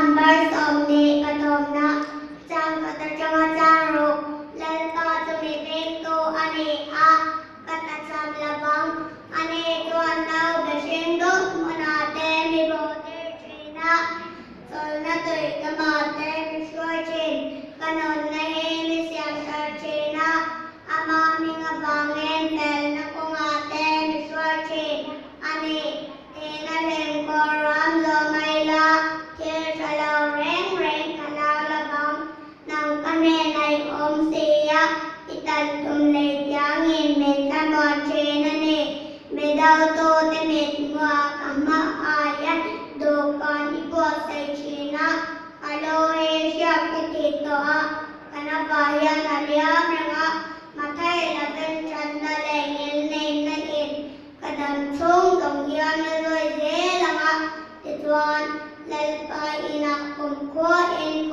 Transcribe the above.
Number 23na chang khat atanga chang ruk, Lalpa chu mi vengtu a ni a, ka tlachham lovang. Ani chuan nau be hring deuh hmunah te mi bawhtir thin a, chawlhna tui kamah te mi hruai thin. Ka nunna hi mi siam thar thin a, Amah hming avangin felna kawngah te mi hruai thin a ni. Tina hlimkawr ram zawh mai la, thil tha lo reng reng ka hlau lovang. Nang ka hnenah i awm si a, i tan tum lei tiangin min thlamuan thin a ni. Mi dotute mit hmuah ka hma aia dawhkan i buatsaih thin a, ka lu hi hriak i ti tawh a, Kan avah hian a liam reng a, Mathai lovin thatna leh ngilneihna in ka dam chhung zawng hian a zawi zel ang a, tichuan Lalpa inah kumkhua in.